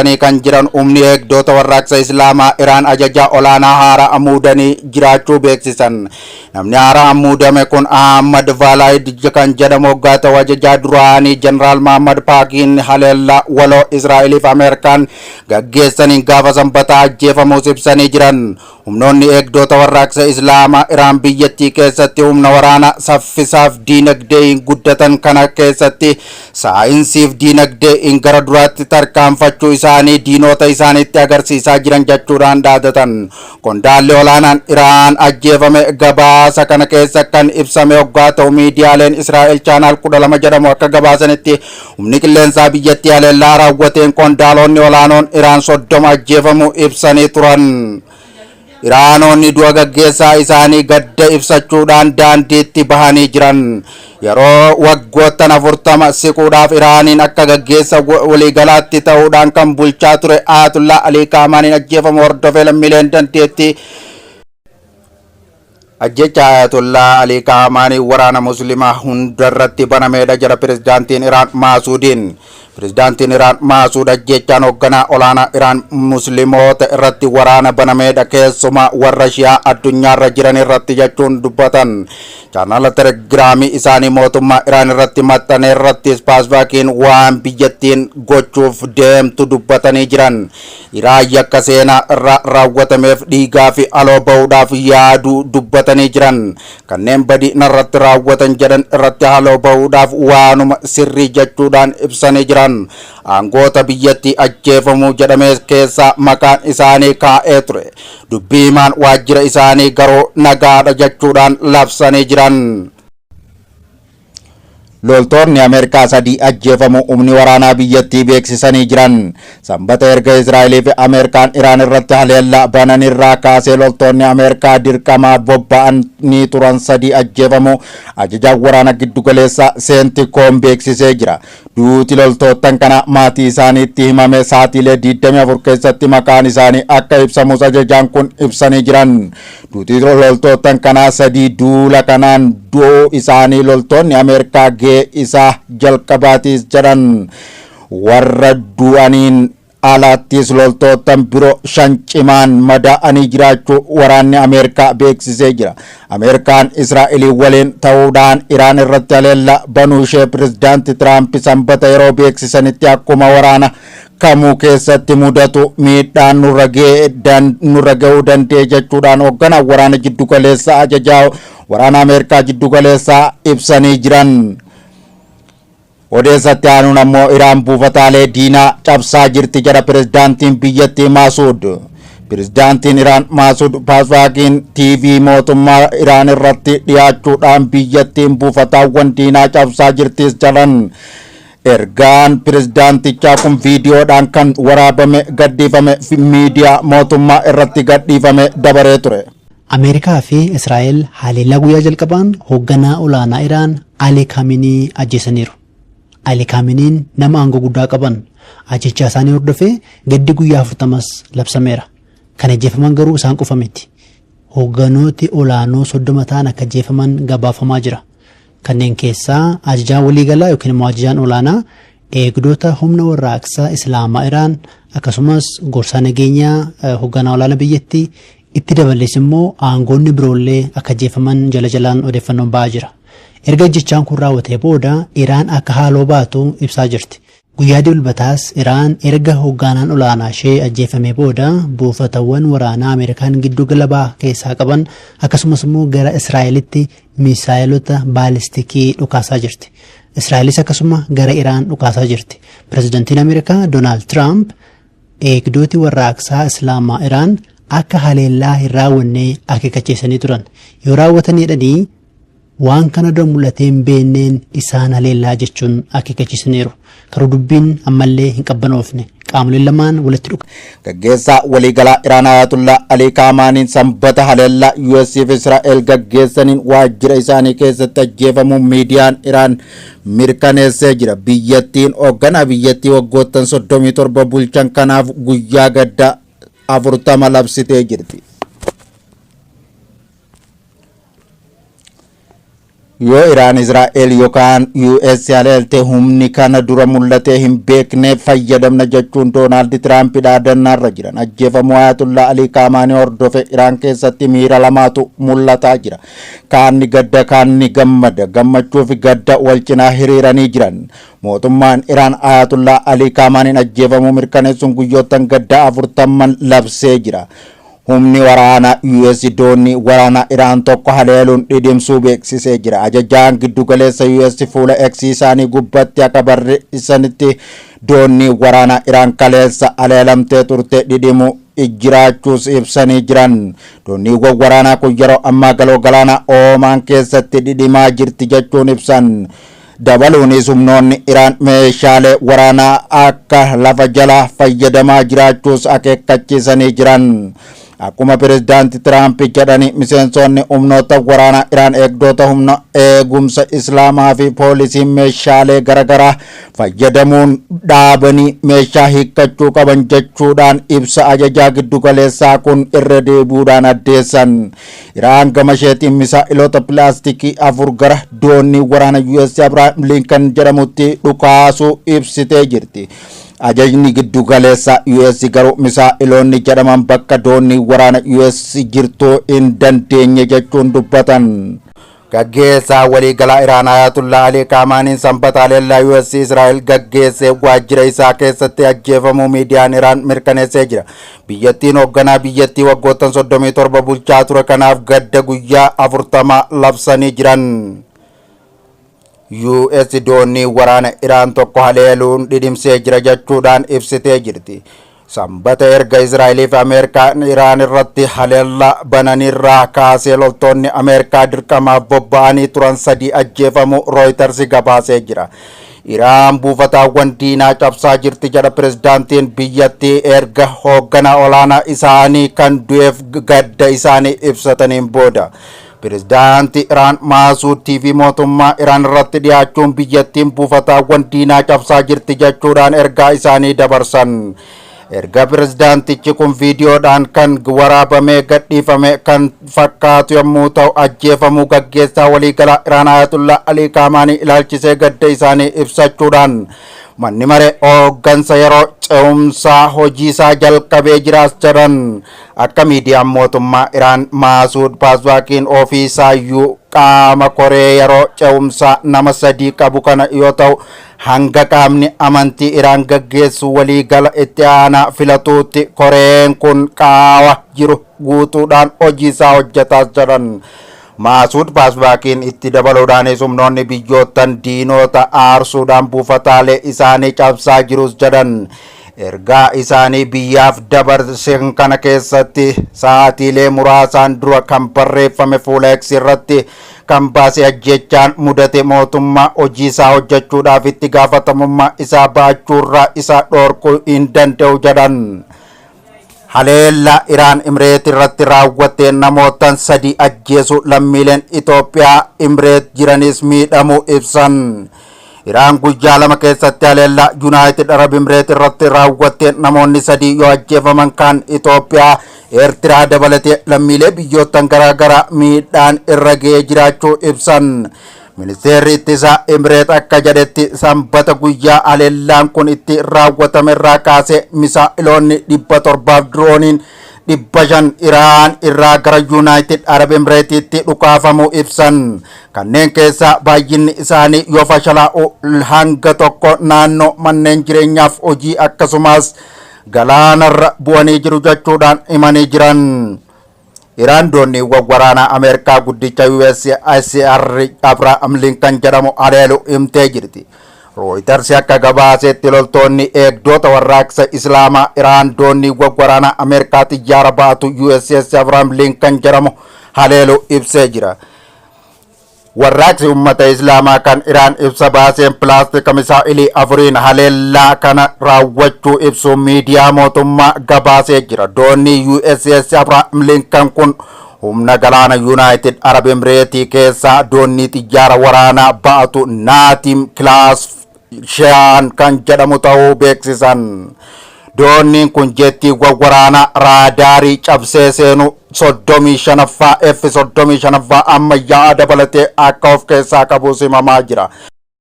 ibsanii kan jiran humni eegdota warraaqsa Islaamaa Iraan ajajaa olaanaa haaraa muudanii jiraachuu beeksisan. Namni haaraa muudame kun Ahmad Vaalaayid kan jedhamu hoggaa ta'u, ajajaa duraanii Jeneraal Mahammad Paakiin haleellaa waloo Israa'eliif Ameerikaan gaggeessaniin gaafa Sanbataa ajjeefamuus ibsanii jiran. Humnoonni eegdota warraaqsa Islaamaa Iraan biyyattii keessatti humna waraanaa saffisaaf diinagdee guddatan kana keessatti saayinsiif diinagdee gara duraatti tarkaanfachuu isaanii diinota isaaniitti agarsiisaa jiran jechuudhaan dhaadatan. Qondaalli olaanaan Iraan ajjeefame gabaasa kana keessa kan ibsame hoggaa ta'u, miidiyaaleen Israa'el Channel 12 jedhamu akka gabaasanitti humni qilleensaa biyyattii haleellaa raawwateen qondaalonni olaanoon Iraan 30 ajjeefamuu ibsanii turan. Iraanonni du'a gaggeessaa isaanii gadda ibsachuudhaan daandiitti bahanii jiran. Yeroo waggoottan 40 siquudhaaf Iraaniin akka gaggeessa waliigalaatti ta'uudhaan kan bulchaa ture Ayatollah Alii Kaamaaniin ajjeefamu hordofee lammiileen dandeettii Ajjecha Ayatollah Alii Kaamaanii waraana Muslimaa hundarratti banameedha jedha pirezidaantiin Iraan Maasuudiin. Pirezidaantiin Iraan Maasuud ajjechaan hoogganaa olaanaa Iraan Musliimoota irratti waraana banameedha, keessumaa warra Shi'aa addunyaarra jiran irratti jechuun dubbatan. Chaanaala Telegiraamii isaanii mootummaa Iraan irratti maxxane irrattis Paasvaakiin waan biyyattiin gochuuf deemtu dubbatanii jiran. Iraan yakka seenaa irraa raawwatameef dhiigaa fi aloo bahuudhaaf yaaduu dubbatanii jiran. Kanneen badii narratti raawwatan jedhan irratti haaloo bahuudhaaf waanuma sirrii jechuudhaan ibsanii jiran. Aangoota biyyattii ajjeefamuu jedhame keessaa maqaan isaanii kaa'ee ture. Dubbii himaan waajjira isaanii garuu nagaadha jechuudhaan labsanii jiran. Loltoonni Ameerikaa 3 ajjeefamuu humni waraanaa biyyattii beeksisanii jiran. Sanbata erga Israa'elii fi Ameerikaan Iraan irratti haleellaa bananirraa kaasee loltoonni Ameerikaa dirqamaaf bobba'anii turan 3 ajjeefamuu ajajaan waraana giddugaleessaa Seentikoom beeksisee jira. Duuti loltoottan kana maatii isaaniitti himame sa'aatiilee 24 keessatti maqaan isaanii akka ibsamus ajajaan kun ibsanii jiran. Duuti loltoottan kanaa 3 duula kanaan du'uu isaanii loltoonni Ameerikaa gahee isaa jalqabaatiis jedhan. Warra du'aniin alattis loltoottan biroo 5 cimaan madaa'anii jiraachuu waraanni Ameerikaa beeksisee jira. Ameerikaan Israa'elii waliin ta'uudhaan Iraan irratti haleellaa banuu ishee pirezidaanti Tiraamp Sanbata yeroo beeksisanitti akkuma waraana kamuu keessatti mudatu miidhaan nurra ga'uu danda'e jechuudhaan hoogganaa waraana jiddugaleessaa, ajajaa waraana Ameerikaa jiddugaleessaa ibsanii jiran. Odeessatti aanuun ammoo Iraan buufataalee diinaa cabsaa jirti jedha pirezidaantiin biyyattii Maasuud. Pirezidaantiin Iraan Maasuud Paasvaakiin TV mootummaa Iraan irratti dhiyaachuudhaan biyyattiin buufataawwan diinaa cabsaa jirtis jedhan. Ergaan pirezidaantichaa kun viidiyoodhaan kan waraabame gadhiifame miidiyaa mootummaa irratti gadhiifame dabaree ture. Ameerikaa fi Israa'el haleellaa guyyaa jalqabaan hoogganaa olaanaa Iraan Ali Kaaminii ajjeesaniiru. Ali Kaaminiin nama aangoo guddaa qaban. Ajjechaa isaanii hordofee gaddi guyyaa 40s labsameera. Kan ajjeefaman garuu isaan qofa miti. Hoogganooti olaanoo 30 ta'an akka ajjeefaman gabaafamaa jira. Kanneen keessaa ajajaan waliigalaa yookiin immoo ajajaan olaanaa eegdota humna warraaqsaa Islaamaa Iraan, akkasumas gorsaa nageenyaa hoogganaa olaanaa biyyattii itti dabalees immoo aangoonni biroollee akka ajjeefaman jala jalaan odeeffannoon ba'aa jira. Erga ajjechaan kun raawwatee booda Iraan akka haaloo baatu ibsaa jirti. Guyyaa Dilbataas Iraan erga hoogganaan olaanaa ishee ajjeefamee booda buufatawwan waraanaa Ameerikaan giddu gala bahaa keessaa qaban, akkasumas immoo gara Israa'elitti misaayilota baalistikii dhukaasaa jirti. Israa'elis akkasuma gara Iraan dhukaasaa jirti. Pirezidantiin Ameerikaa Doonaald Tiraamp eegdoti warraaqsaa Islaamaa Iraan akka haleellaa hin raawwanne akeekkachiisanii turan. Yoo raawwatan jedhanii waan kana dura mul'atee hin beekneen isaan haleellaa jechuun akeekkachiisaniiru. Garuu dubbiin ammallee hin qabbanoofne. Qaamoleen lamaan walitti dhuka. Gaggeessaa waliigalaa Iraan Ayatollah Alii Kaamaaniin Sanbata haleellaa US fi Israa'el gaggeessaniin waajjira isaanii keessatti ajjeefamuun miidiyaan Iraan mirkaneessee jira. Biyyattiin hoogganaa biyyattii waggoottan 37 bulchan kanaaf guyyaa gaddaa 40 labsitee jirti. Yoo Iraan Israa'el yookaan US haleelte humni kana dura mul'atee hin beekne fayyadamna jechuun Doonaald Tiraamp dhaadannaarra jiran. Ajjeefamuu Ayatullah Alii Kaamaanii hordofe Iraan keessatti miira lamaatu mul'ataa jira. Kaanni gadda, kaanni gammada. Gammachuu fi gadda wal cinaa hiriiranii jiran. Mootummaan Iraan Ayatullah Alii Kaamaaniin ajjeefamuu mirkaneessuun guyyoottan gaddaa 40 labsee jira. Humni waraanaa US doonii waraanaa Iraan tokko haleeluun dhidhimsuu beeksisee jira. Ajajaan giddugaleessa US fuula X isaanii gubbatti akka barreessanitti doonii waraanaa Iraan kaleessa haleelamtee turte dhidhimuu jiraachuus ibsanii jiran. Dooniiwwan waraanaa kun yeroo ammaa galoo galaanaa Oomaan keessatti dhidhimaa jirti jechuun ibsan. Dabaluunis humnoonni Iraan meeshaalee waraanaa akka lafa jalaa fayyadamaa jiraachuus akeekkachiisanii jiran. Akkuma Pireezidaanti Tiraamp jedhani, miseensonni humnoota waraanaa Iraan, eegdota humna eegumsa Islaamaa fi poolisiin meeshaalee garaagaraa fayyadamuun dhaabanii meeshaa hiikkachuu qaban jechuudhaan ibsa ajajaa giddugaleessaa kun irra deebi'uudhaan addeessan. Iraan gama isheetiin misaa'ilota pilaastikii 4 gara doonii waraana US Abraham Lincoln jedhamutti dhukaasuu ibsitee jirti. Ajajni giddugaleessa US garuu misaa'iloonni jedhaman bakka doonii waraana US jirtuu hin dandeenye jechuun dubbatan. Gaggeessaa waliigalaa Iraan Ayatullah Alii Kaamaaniin Sanbata haleellaa US Israa'el gaggeessee waajjira isaa keessatti ajjeefamuu miidiyaan Iraan mirkaneessee jira. Biyyattiin hoogganaa biyyattii waggoottan 37 bulchaa ture kanaaf gadda guyyaa 40 labsanii jiran. US doonii waraana Iraan tokko haleeluun dhidhimsee jira jechuudhaan ibsitee jirti. Sanbata erga Israa'elii fi Ameerikaan Iraan irratti haleellaa bananirraa kaasee loltoonni Ameerikaa dirqamaaf bobba'anii turan 3 ajjeefamuu Reuters gabaasee jira. Iraan buufataawwan diinaa cabsaa jirti jedha pirezidaantiin biyyattii erga hoogganaa olaanaa isaanii kan du'eef gadda isaanii ibsataniin booda. Pirezidaantii Iraan Maasuud TV mootummaa Iraan irratti dhiyaachuun biyyattiin buufataawwan diinaa cabsaa jirti jechuudhaan ergaa isaanii dabarsan. Erga pirezidaantichi kun viidiyoodhaan kan waraabamee gadhiifame kan fakkaatu yommuu ta'u, ajjeefamuu gaggeessaa waliigalaa Iraan Ayatullah Alii Kaamaanii ilaalchisee gadda isaanii ibsachuudhaan manni maree hooggansa yeroo ce'umsaa hojii isaa jalqabee jiraas jedhan. Akka miidiyaan mootummaa Iraan, Maasuud Paazwaakiin ofii isaayyuu qaama koree yeroo ce'umsaa nama 3 qabu kana yoo ta'u, hanga qaamni amantii Iraan gaggeessu waliigala itti aanaa filatuutti koreen kun qaawa jiru guutuudhaan hojii isaa hojjetaas jedhan. Maasuud Paasbaakiin itti dabaluudhaanis humnoonni biyyoottan diinota aarsuudhaan buufataalee isaanii cabsaa jirus jedhan. Ergaa isaanii biyyaaf dabarsan kana keessatti sa'aatiilee muraasaan dura kan barreeffame fuula X irratti kan baase ajjechaan mudate mootummaa hojii isaa hojjechuudhaaf itti gaafatamummaa isaa ba'achuurraa isa dhorkuu hin danda'u jedhan. Haleellaa Iraan Imireet irratti raawwatteen namoota 3 ajjeesu, lammiileen Itoophiyaa Imireet jiranis miidhamuu ibsan. Iraan guyyaa 2 keessatti haleellaa Yuunaayitid Arab Imireet irratti raawwatteen namoonni 3 yoo ajjeefaman, kan Itoophiyaa, Eertiraa dabalatee lammiilee biyyoottan garaagaraa miidhaan irra ga'ee jiraachuu ibsan. Ministeerri ittisaa Imireet akka jedhetti Sanbata guyyaa haleellaan kun itti raawwatame irraa kaasee misaa'iloonni 700f dirooniin 500 Iraan irraa gara Yuunaayitid Arab Emireetiitti dhukaafamuu ibsan. Kanneen keessaa baay'inni isaanii yoo fashalaa'u, hanga tokko naannoo manneen jireenyaaf hojii akkasumas galaanarra bu'anii jiru jechuudhaan himanii jiran. Iraan dooniiwwan waraanaa Ameerikaa guddicha USSR Abraham Lincoln jedhamu haleelu himtee jirti. Reuters akka gabaasetti loltoonni eegdota warraaqsa Islaamaa Iraan dooniiwwan waraanaa Ameerikaa xiyyaara baatu USS Abraham Lincoln jedhamu haleelu ibsee jira. Warraaqsi uummata Islaamaa kan Iraan ibsa baaseen pilaastika misaa'ilii 4n haleellaa kana raawwachuu ibsuun miidiyaa mootummaa gabaasee jira. Doonii USS Abraham Lincoln kun humna galaana Yuunaayitid Arab Emireetii keessaa doonii xiyyaara waraanaa ba'atu Naatim Class Shaan kan jedhamu ta'uu beeksisan. Dooniin kun jeettiiwwan waraanaa raadaarii cabsee seenu 35ffaa F 35ffaa ammayyaa'aa dabalatee akka of keessaa qabus himamaa jira.